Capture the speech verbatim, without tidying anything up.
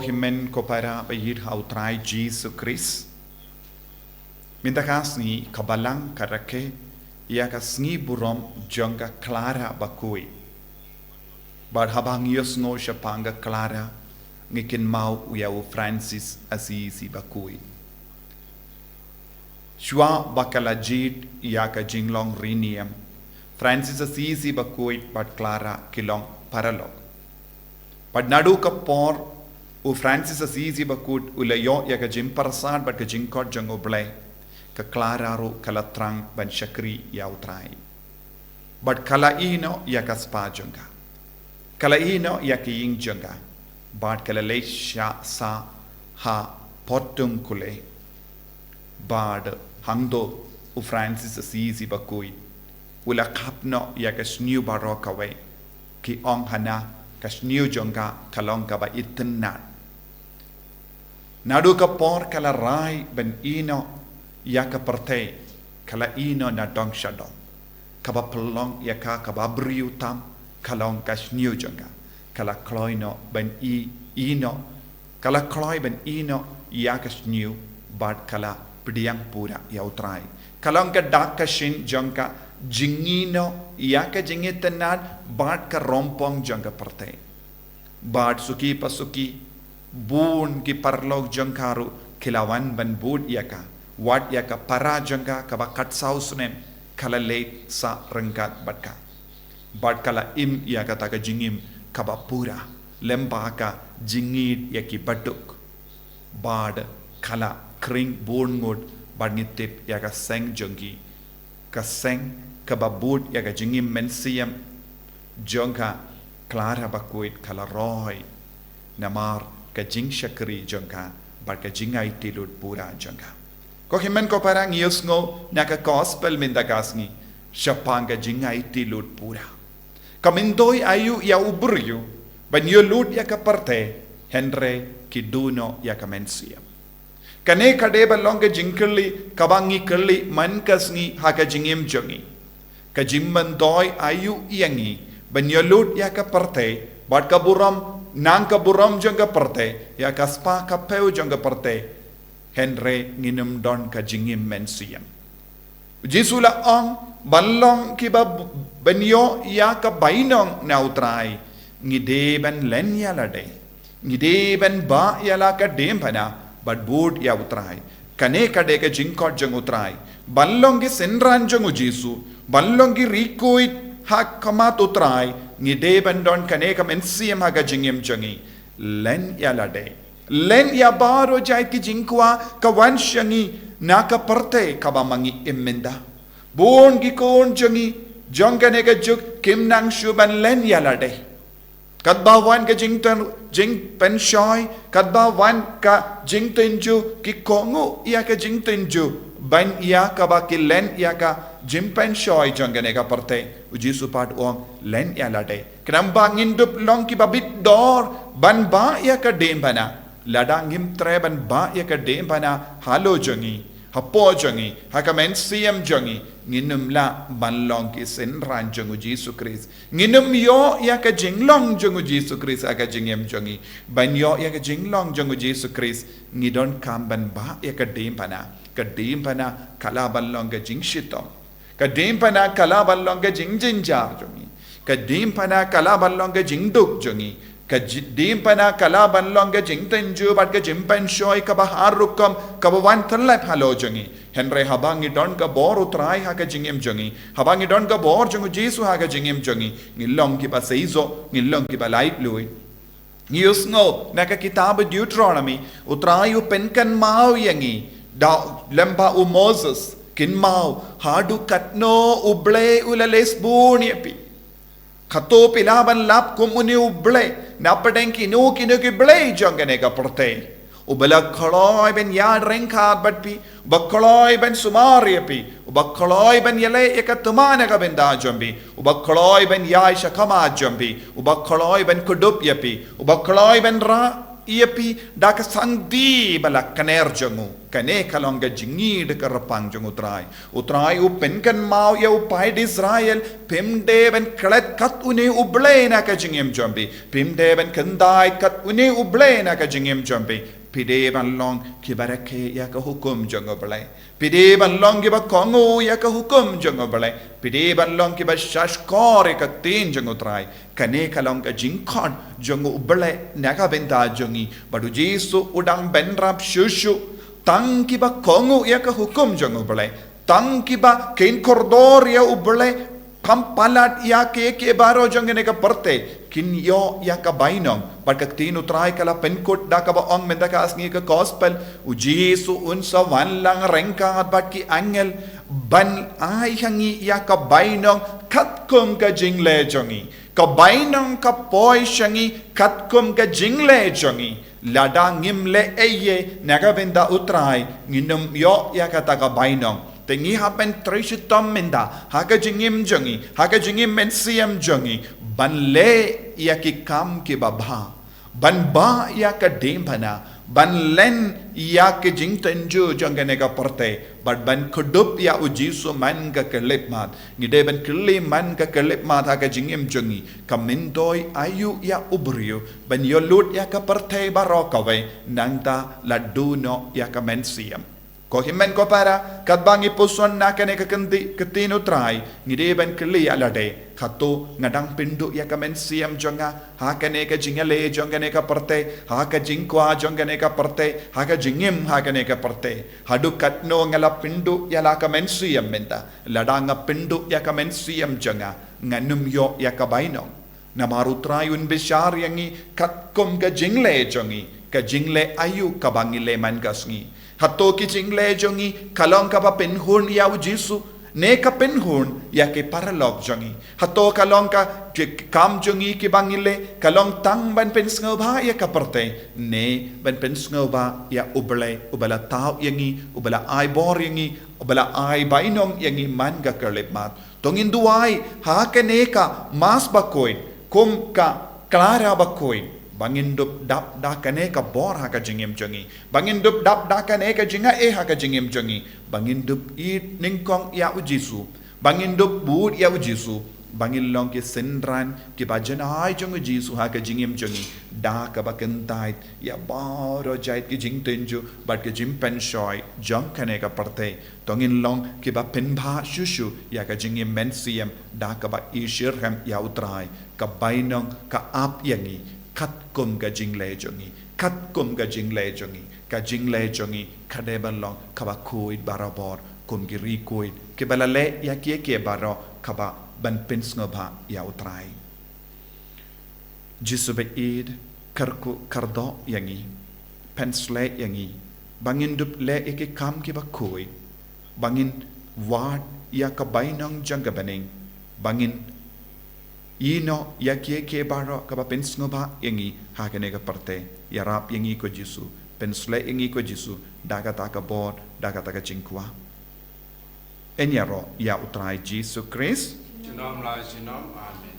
Hynmen ko para ba ïeit ha u Trai Jisu Khrist. Mynta ka sngi ka Balang ka rakhe ïa ka sngi burom jong ka Clara bakhuid. Bad haba ngi ïohsngew shaphang ka Clara, ngi kynmaw ïa u Francis Assisi bakhuid. Shuwa ba ka la jied ïa ka jinglong riewniam, Francis Assisi bakhuid bad Clara ki long paralok. Bad naduh ka por u Francis Assisi bakhuid u la ïoh ïa ka jingpyrsad bad ka jingkhot jong U Blei, ka Clara ruh ka la thrang ban shakri ïa u Trai. Bad ka la ïehnoh ïa ka spah jong ka, ka la ïehnoh ïa ka ïing jong ka, bad ka la leit sha, sah ha Portiuncula. Bad hangto u Francis Assisi bakhuid u la khapnoh ïa ka shñiuh baroh kawei. Ki ong hana ka shñiuh jong ka ka long kaba itynnad. Naduh ka por ka la rai ban ïehnoh ïa ka pyrthei, ka la ïehnoh na dong sha dong. Kaba pynlong ïa ka kaba briew tam ka long ka shñiuh jong ka. Ka la kloi noh ban ïeh, ïehnoh, ka la kloi ban ïehnoh ïa ka shñiuh bad ka la pdiang pura ïa u Trai. Ka long ka dak ka shin jong ka jingïehnoh ïa ka jingitynnad bad ka rongpong jong ka pyrthei. Bad suki pa suki, bun ki paralok jong ka ruh ki la wan ban bud ïa ka. Wat ïa ka para jong ka kaba khatsaw snem ka la leit sah ryngkat bad ka. Bad ka la im ïa kata ka jingim kaba pura lem bad ka jingïeid ïa ki baduk. Bad ka la khring bun ngut bad ngi tip ïa ka seng jong ki, ka seng kaba bud ïa ka jingim mynsiem jong ka Clara bakhuid ka la roi namar ka jingshakri jong ka bad ka jingaiti lut pura jong ka. Ko hynmen ko para, ngi ïohsngew na ka gospel mynta ka sngi shaphang ka jingaiti lut pura. Ka myntoi aïu ïa u briew ban ïoh lut ïa ka pyrthei, hynrei ki duh noh ïa ka mynsiem. Kane ka dei ban long ka jingkylli kaba ngi kylli man ka sngi ha ka jingim jong ngi. Ka jingmyntoi aïu ïa ngi ban ïoh lut ïa ka pyrthei bad ka burom, nang ka burom jong ka pyrthei, ïa ka spah ka phew jong ka pyrthei, hynrei ngin ym don ka jingim mynsiem. U Jisu la ong, ban long kiba b-, ban ïoh ïa ka bainong na u Trai, ngi dei ban len ïa lade. Ngi dei ban bah ïa la ka diengphna bad bud ïa u Trai. Kane ka dei ka jingkhot jong u Trai. Ban long ki synran jong u Jisu, ban long ki riewkhuid ha khmat u Trai, ngi dei ban don kane ka mynsiem ha ka jingim jong ngi. Len ïa lade. Len ïa baroh jait ki jingkwah ka wan sha ngi na ka pyrthei kaba ma ngi im mynta. Bun ki khun jong ngi jong kane ka juk kim nang shuh ban len ïa lade. Katba wan ka jingtyn-, jingpynshoi, katba wan ka jingtynjuh, ki kohnguh ïa ka jingtynjuh ban ïa kaba ki len ïa ka jingpynshoi jong kane ka pyrthei. U Jisu pat u ong, len ïa lade. Khnang ba ngin dup long kiba bit dor ban bah ïa ka diengphna. Lada ngim treh ban bah ïa ka diengphna halor jong ngi, hapoh jong ngi, ha ka mynsiem jong ngi, ngin ym lah ban long ki synran jong u Jisu Khrist. Ngin ym ïoh ïa ka jinglong jong u Jisu Khrist ha ka jingim jong ngi. Ban ïoh ïa ka jinglong jong u Jisu Khrist, ngi donkam ban bah ïa ka diengphna. Ka diengphna ka lah ban long ka jingshitom. Ka diengphna ka lah ban long ka jingjynjar jong ngi. Ka diengphna ka lah ban long ka jingduk jong ngi. Ka ji-, diengphna ka lah ban long ka jingtynjuh bad ka jingpynshoi kaba har rukom kaba wan tyllep halor jong ngi. Hynrei haba ngi don ka bor u Trai ha ka jingim jong ngi, haba ngi don ka bor jong u Jisu ha ka jingim jong ngi, ngi long kiba seisoh, ngi long kiba laitluid. Ngi ïohsngew na ka kitab Deuteronomy, u Trai u pynkynmaw ïa ngi da lem bad u Moses, kynmaw, haduh katno U Blei u la leh sbun ïa phi. Kato phi lah ban lap kum une U Blei napdeng kino kino ki blei jong kane ka pyrthei. Uba la kloi ban ïaid ryngkat bad phi, uba kloi ban sumar ïa phi, uba kloi ban ïaleh ïa ka thma na ka bynta jong phi, uba kloi ban ïaid shakhmat jong phi, uba kloi ban kdup ïa phi, uba kloi ban rah ïa phi da ka sangdie ba la kner jong u. Kane ka long ka jingïeit da ka kyrpang jong U Trai. U Trai u pynkynmaw ïa u paid Israel, phim dei ban klet kat une U Blei na ka jingim jong phi. Phim dei ban khyndai kat une U Blei na ka jingim jong phi. Phi dei ban long kiba rakhe ïa ka hukum jong U Blei. Phi dei ban long kiba kohnguh ïa ka hukum jong U Blei. Phi dei ban long kiba shahshkor ïa ka ktien jong U Trai. Kane ka long ka jingkhot jong U Blei na ka bynta jong ngi. Bad U Jisu u dang bynrap shuh shuh. Tang kiba kohnguh ïa ka hukum jong U Blei. Tang kiba kin kordor ïa U Blei. Kam palat ïa kiei kiei baroh jong kane ka pyrthei, kin ïoh ïa ka bainong. Bad ka ktien U Trai ka la pynkut da kaba ong mynta ka sngi ka gospel, U Jisu un sa wan lang ryngkat bad ki angel ban ai ha ngi ïa ka bainong katkum ka jingleh jong ngi. Ka bainong ka poi sha ngi katkum ka jingleh jong ngi. Lada ngim leh ei ei na ka bynta U Trai, ngin ym ïoh ïa kata ka bainong. Te ngi hap ban trei shitom mynta ha ka jingim jong ngi, ha ka jingim mynsiem jong ngi, ban leh ïa ki kam kiba bha, ban bah ïa ka diengphna, ban len ïa ka jingtynjuh jong kane ka pyrthei, bad ban kdup ïa U Jisu man ka khyllipmat. Ngi dei ban kylli man ka khyllipmat ha ka jingim jong ngi, ka myntoi aïu ïa u briew ban ïalut ïa ka pyrthei baroh kawei, nangta la duh noh ïa ka mynsiem. Ko hynmen ko para, katba ngi puson na kane ka kyndi-, ktien U Trai, ngi dei ban kylli ïa lade, hato nga dang pynduh ïa ka mynsiem jong nga ha kane ka jingïaleh jong kane ka pyrthei, ha ka jingkwah jong kane ka pyrthei, ha ka jingim ha kane ka pyrthei? Haduh katno nga la pynduh ïa la ka mynsiem mynta? Lada nga pynduh ïa ka mynsiem jong nga, ngan ym ïoh ïa ka bainong. Namar U Trai un bishar ïa ngi katkum ka jingleh jong ngi, ka jingleh aïu kaba ngi leh man ka sngi. Hato ki jingleh jong ngi ka long kaba pynhun ïa U Jisu, ne ka pynhun ïa ki paralok jong ngi? Hato ka long ka ki kam jong ngi kiba ngi leh ka long tang ban pynsngewbha ïa ka pyrthei, ne ban pynsngewbha ïa U Blei uba la thaw ïa ngi, uba la ai bor ïa ngi, uba la ai bainong ïa ngi man ka khyllipmat? To ngin duwai ha kane ka Mass bakhuid, kum ka Clara bakhuid, ba ngin dup dap da kane ka bor ha ka jingim jong ngi, ba ngin dup dap da kane ka jingai ha ka jingim jong ngi, ba ngin dup ïeit nyngkong ïa U Jisu, ba ngin dup bud ïa U Jisu, ba ngin long ki synran kiba janai jong U Jisu ha ka jingim jong ngi, da kaba kyntait ïa baroh jait ki jingtynjuh bad ki jingpynshoi jong kane ka pyrthei. To ngin long kiba pynbha shuh shuh ïa ka jingim mynsiem da kaba ishitrhem ïa U Trai, ka bainong ka ap ïa ngi katkum ka jingleh jong ngi, katkum ka jingleh jong ngi. Ka jingleh jong ngi ka dei ban long kaba khuid barabor kum ki ri khuid kiba la leh ïa kiei kiei baroh kaba ban pynsngewbha ïa U Trai. Jisu ba ïeit, kyrkhu kyrdoh ïa ngi, pynsleh ïa ngi, ba ngin dup leh ïa ki kam kiba khuid, ba ngin wad ïa ka bainong jong ka bneng, ba ngin ïehnoh ïa kiei kiei baroh kaba pynsngewbha ïa ngi ha kane ka pyrthei. Ïarap ïa ngi ko Jisu, pynsleh ïa ngi ko Jisu, da kata ka bor, da kata ka jingkwah. Yn ïaroh ïa U Trai Jisu Khrist. Junom la junom. Amen.